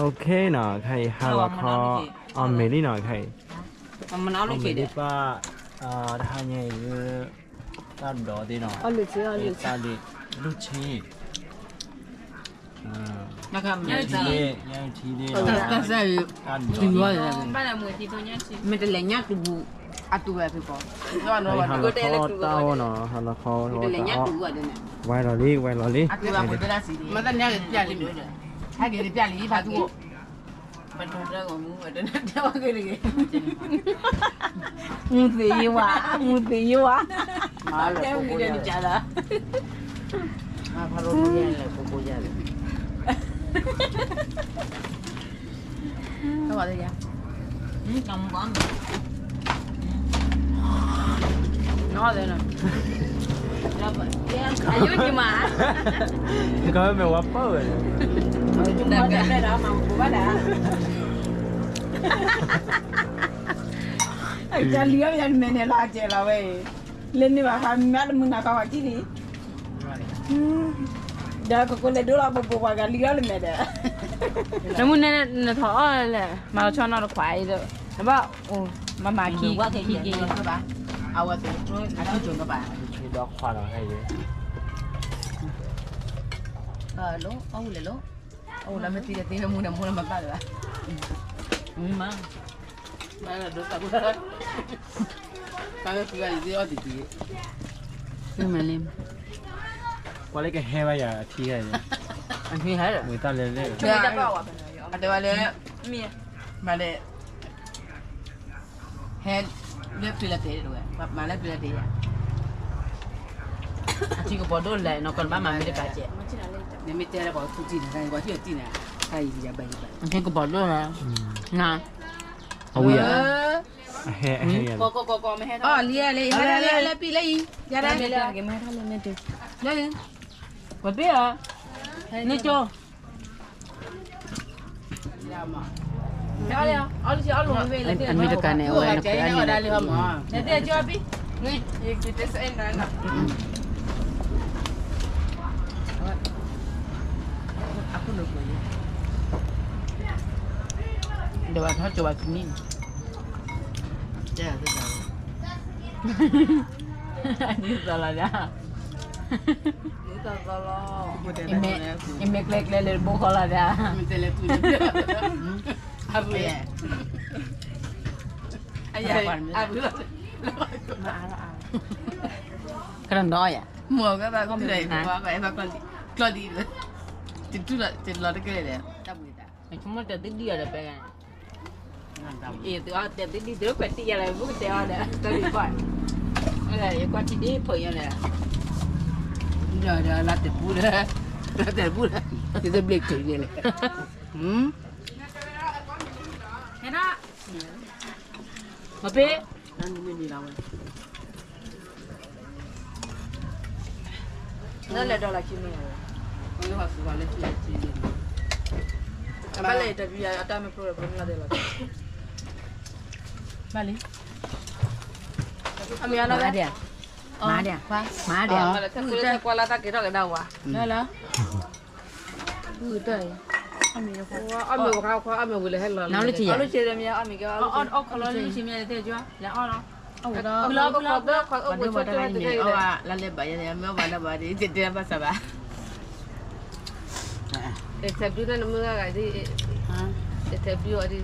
OK နီၤ ခဲအံၤ ဟါလီၤခီ အီၣ်မ့ၤလံနီၤ ခဲအံၤ အီၣ်မ့ၤလံပၢ် တဟါညါအံၤ တၢ်ဒိးသ့ၣ်နီၤ တၢ်ဒ့ လူၢ်ဆ့ ညၣ်ထံသ့ၣ် ညၣ်ထံသ့ၣ်နီၤ တၢ်ဒိး မ့ၢ်တလဲၤညၣ်တူၤ အတူၤဝဲဖံကီး ဟါလီၤခီတၢ်အီၣ်နီၤ ဟါလီၤခီတၢ်အီၣ် ဝဲလီၤလံ ဝဲလီၤလံ မုၢ်သ့ၣ်ယဝၤ မုၢ်သ့ၣ်ယဝၤ တဲဝံၤဒီးနကလၢ နီၢ်သဲနီၤ အယိကမး ကမ့ၢ်ဝဲပၢ်ဝဲ ကမ့ၢ်ဝဲပၢ်ဝဲ ကလံၤအီၣ်ယၤနမဲာ်န့ၣ်လီၤအကဲလီၤဝဲအံၤ လၢန့ၢ်ဘၣ်ဃးမ့ၢ်လၢမုၢ်နၤခီဝဲကံၣ်လံ ဒီးကကိးလဲၤဒိလီၤပပှၤကလံၤအီၣ်လၢမဲာ်ဒီး နမုၢ်နၤနထီၣ်အီၣ်လဲၣ် မၤလီၤဆီနီၣ်တခွးအံၤဒီး နဘၣ်အိၣ် မၤမၤခံခံက့ၤ အဝဲသ့ၣ်အထူၣ်ကၠိၤဘၣ် ဒီခွးလီၤဟဲယဲ အအိၣ်လၢလီၤ အအိၣ်လၢမ့ၢ်သံဒီးသံမူဒီးမူလၢမၤဘၣ်လၢၤဘၣ် မ့ၢ်မး မၤလၢဒိသးပူၤ တၢ်လၢဖုဂၤအံၤသ့အီၣ်တက့ၢ် မ့ၢ်လံ ကွၢ်လၢကဟဲဘၣ်ယၤအထံဟဲန့ၣ် အထံဟဲဒီး ဝံၤတၢ်လဲၤလဲၤ အတဲဝဲလၢ မၤလဲၣ် ဟဲလၢပျၢၤလၢတဲာ်တဝဲ မၤလၢပျၢၤလၢတဲာ်ယၤ အထံကပီၤဒိၣ်လဲၣ် နီၢ်ကီၢ်နဘၣ်မၤမ့ၢ်တကးကဲး နမ့ၢ်တဲလၢပှၤကထံၣ်န့ၣ် ပှၤဟံၣ်အီၤတံၢ်န့ၣ် တၢ်ယံၤယၤဘၣ်ယံၤဘၣ် အထံကပီၤဒိၣ်လဲၣ် န အဝံၤယၤ အဟဲ အဟဲယၤ ကီကီကီကီမ့ၢ်ဟဲထီၣ် အီၣ်လံလဲၣ် ဟဲထီၣ်လံ လၢပံလၢအံၤ ယၤဒၣ် လၢ ပှၤပ့ၢ်ဧါ န့ၣ်ကၠိ အမ့ၢ်တကးန့ၣ် အဝဲနကဲန့ၣ် ဒီးဘၣ်ထီၣ်ကၠိဘၣ်ခံနံၣ် နသီလီၤဒၣ် ယမ့ၢ်ကျဲကျဲလၢတဘိဃီလီၤဒၣ် ကရၢနီယၤ မ့ၢ်ဘၣ် ကျီၢ်လံ တတူၢ်လီၤ တလီၤတကဲလၢၤဒီး တၢ်ဘှံးသး ဆိကမိၣ်တဲသ့ဒံၣ်အီၤဒီးပဲ အ့ၣ် သုအီၣ်တဲသ့ဒံၣ် သုခွဲးတံၢ်ယၤလၢ ပကတဲအီၤဒီး တၢ်ဘှံးကွၢ် ယကွၢ်ထံဒ်ဖုးယၤန့ၣ် ဒီးလါတဲာ်ပူၤဒီး လါတဲာ်ပူၤဒီး ယတဘျ့က့ၤလဲၣ် ဟဲဒၣ် မပ့ၢ် လၢလဲၤဒီးလၢခံမ့ၢ် အဘၣ်လဲၤ interview အတၢ်မ့ၢ်ပျိဒီး ပမ့ၢ်လီၤတဲလီၤ ဘၣ်လံ အမ့ၢ်အလီၤ မၤဒၣ် မၤဒၣ် ကွၢ်လၢတၢ်က့ၤထီၣ်ကဒါဝါ လၢလၢ အမ့ၢ်ဝဲခါခွါ အမ့ၢ်ဝံၤလၢဟဲလီၤ အီၣ်လၢဆံးမ့ၢ်အီၣ်မ့ၢ်ကဲ အီၣ်လီၤ လၢလဲၤဘၣ်ယၤန့ၣ် မ့ၢ်အီၣ်ဘၣ်ဒၣ်ဘၣ်ဒ် တတဲဘၣ်ဆၣ်ဘၣ် interview န့ၣ် နမ့ၢ်ဂၤဂၤဒ် interview အီၤဒ်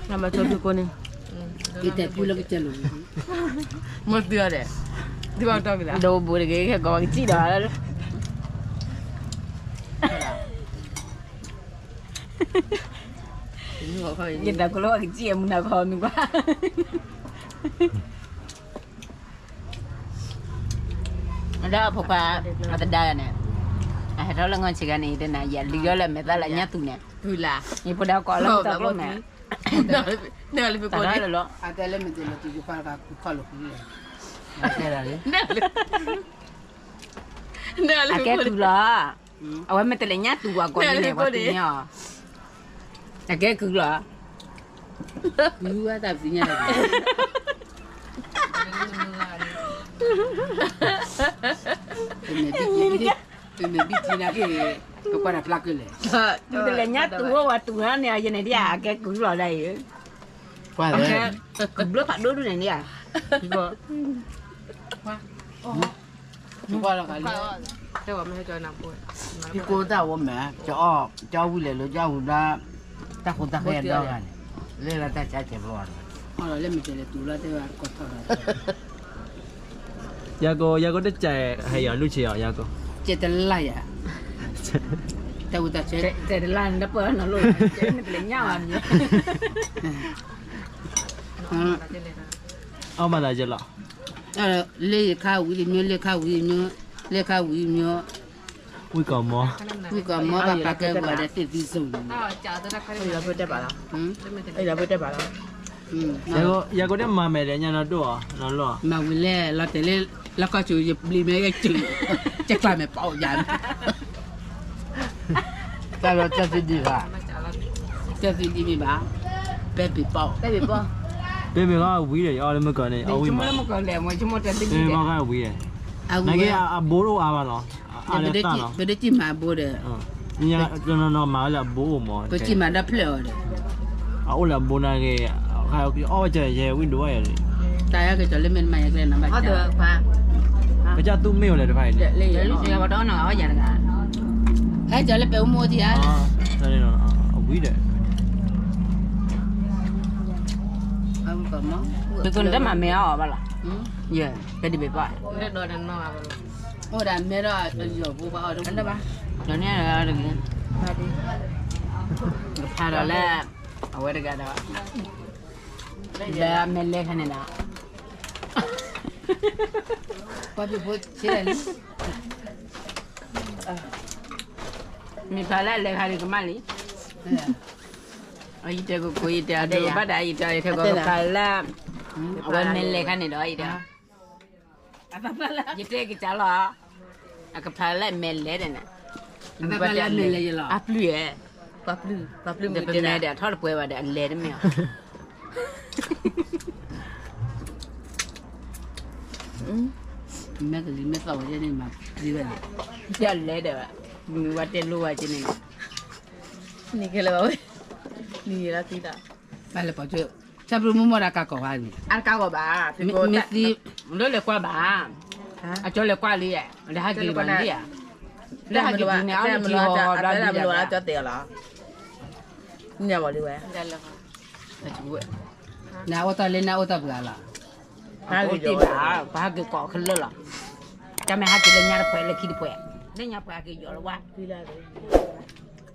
နမၤကၠိဖုကိးန့ၣ် interview လၢကစၢၢ်လိာ် မ့ၢ်တုၤအီၤဒီး ဒ်ဘၣ်ကတီၢ်က့ၤလီၤ ဒိးဘူးတဂ့ၤ ခဲကိးဝဲကစံၣ်ဒီး ယတၢ်ကလိကစံၣ်အမုၢ်နၤခီမံၤကွၢ် လၢအဖိခွါ အသဒါဂၤန့ၣ် အဟဲထီၣ်လၢငီၢ်ဆံးခါန့ၣ် တနၤယၤ လုၢ်ယီၣ်လၢမဲာ်သၣ်လၢညၣ်သူန့ၣ် ယဖိဒါကိးလၢတၢ်ကျိၣ်မဲာ် တၢ်လၢလီၤ အကဲကုၢ်လီၤ အဝဲမ့ၢ်တလဲၤညၣ်သူအကိးန့ၣ် ပှၤသ့ၣ်ညါအီၤ အကဲကုၢ်လီၤ ကုၢ်ဝဲတၢ်သ့ၣ်ညါတၢ် ပမ့ၢ်ဘံၣ်ထံနၤက့ၤ ကကွၢ်တၢ်ဖျါက့ၤလဲၣ်, တလဲၤညါတူၢ်ဝဲဝဲတူၢ်ဟါန့ၣ် ယန့ၣ်ဒ်အကဲကုၢ်လီၤဒၣ်အံၤ, ကဘျၢဖးဒိၣ်ဒိၣ်န့ၣ်ဒ်အ, ကွၢ်လီၤကလၢ, ယကိးတၢ်ဝဲမဲာ်, ကအီၣ်ဝံၤလဲၣ်လၢကအီၣ်ဝံၤဘျီ, တၢ်ဃိတၢ်ဃဲဒီဂၤန့ၣ်, လၢလၢတၢ်ဆါဆဲးဘျီန့ၣ်, လၢမ့ၢ်တဲလဲၤတူၢ်လီၤတဲဝဲကီၢ်ထီၣ်လီၤ ယၤကိာ် ယၤကိာ်တစဲးဟဲယီၤလူၢ်ဆံးအီၤ ယၤကိာ်, ကဲတလါယၤ, တၢ်ဝံတၢ်ဆဲး, တဲတလါန့ၣ် တပၢၢ်နီၤလိၣ်, နပလဲၤညၣ်ဝဲမ့ၢ်, အီၣ်မၤသးယလီၤ, လၢယခါဝံၤတမံၤ လၢခါဝံၤတမံၤ, လၢခါဝံၤတမံၤ, ဝံၣ်ကီၢ်မီ, ဝံၣ်ကီၢ်မီ ဘၣ်ပာ်ကဲပှၤဒီးသ့ၣ်သံစိၤန့ၣ်, ယၤကိာ်တဲမၤမဲာ်ဒီးညါနီၢ်ဒိၣ်အီၤ, မၤဝံၤလဲၣ် လီၤတဲာ်လၢ လီၢ်ခီၣ်ဆူၣ်ယဘျံးမဲာ်ယဲၢ်စုး, ကဲကျါမဲာ်ပီယၤန့ၣ် တၢ်လီၤတၢ်သံဒံးဘၣ်, တၢ်သံဒံးမ့ၢ်ဘၣ်, ပဲပ့ၤပီ, ပဲပ့ၤပီ, ပဲပ့ၤဃီဝံၤဒီး ယအီၣ်လၢမုၢ်ကီၢ်န့ၣ် အီၣ်ဝံၤမး, ပဲပ့ၤဃီဝံၤဒီး, နာ်က့အဘိတအိၣ်အါဘၣ်နီၤ, အါလၢသၣ်နီၤ, ပဒိၣ်ကံၢ်မၤအဘိဒီး, တနီၤနီၤမၤဝဲလၢအဘိအိၣ်မး, ပကံၢ်မၤဒီဖျၢၣ်အီၤဒီး, အအိၣ်လၢအဘိနာ်က့, အီၣ်ဝဲကဲယဲဝံၣ်ဒိၣ်ဝဲယၤ, တၢ်ယၤက့ၤကၠီၤလၢမ့ၢ်တမၤယဲကျဲနၤဘၣ်, ကစၢ်သူၣ်မ့ၢ်ဝဲလဲၣ်တဖၣ်အံၤန့ၣ်, ဟဲကၠီၤလၢပဲၤအိၣ်မိၢ်ထံဧါ, အဝံၤဒီး, နတမၤမဲာ်အီၤဘၣ်လီၤ, ယဲ, ကဲဒ်ဘ့ၣ်ပၢ်, အိၣ်ဒၣ်မဲာ်ဒီး, ဒီးန့ၣ်တဂ့ၤ, ကဖးဒီးလၢ, အဝဲတဂၤဒီး, လၢမဲာ်လဲၤခါန့ၣ်ဒီး, ပှၤပဖိဆဲးလံ, မ့ၢ်ဖးလၢအလဲၤခါန့ၣ်ကမၣ်လံ, ယတဲကကိးယတဲအဒိဘၣ်ဒၣ်ယတဲယတဲကီးကဖးလၢ, အဝဲမဲာ်လဲၤခါန့ၣ်ဒီးယတဲ ယတဲကစၢ်လီၤ, အကဖးလၢအမဲာ်လဲၤဒီးန့ၣ်, အပျုၢ်ဧဲ, ပှၤပျုၢ်, ပှၤပျုၢ်မ့ၢ်တဲဒၣ်, ပမဲာ်ဒီးအထီၣ်တပှဲၤဘၣ်ဒီး အလဲၤတမ့ၢ်အီၤ, မဲာ်ကလံၤမဲာ်သီၣ်ဝဲန့ၣ်မၤပျံၤဝဲန့ၣ်, ယလဲၤဒီး, မ့ၢ်ဝဲတဲလိဝဲကန့ၣ်, နံၤခဲလၢာ်ဘၣ်ဝဲ, နံၤလၢသံဒီး, ဘၣ်လဲၤပိာ်ထွဲ, ဆၣ်ပျုၢ်မုၢ်မီၢ်ဒီးကးကီၢ်ဘၣ်န့ၣ်, အတကးကီၢ်ဘၣ်, မ့ၢ်သံ, လၢလဲၤကွၢ်ဘၣ်, အကၠီလဲၤကွၢ်လံ, လၢဟဲက့ၤဘၣ်န့ၣ်ဧါ, လၢဟဲက့ၤဒုးန့ၣ် အီၣ်လၢက့ၤဟီဒီးဒုးဒီး, ညါဘၣ်လံဝဲ, နအိၣ်တၢ်လၢနအိၣ်တၢ်ပှၤလီၤ, တ့ၢ်ဘၣ်, ပဟဲက့ၤကိးခဲလၢာ်လီၤ, တၢ်မ့ၢ်ဟဲက့ၤလၢညါတဖှဲးလၢခံတဖှဲး, လၢညါပှၤဟဲက့ၤယီၤလၢၤဝဲ, သံလၢ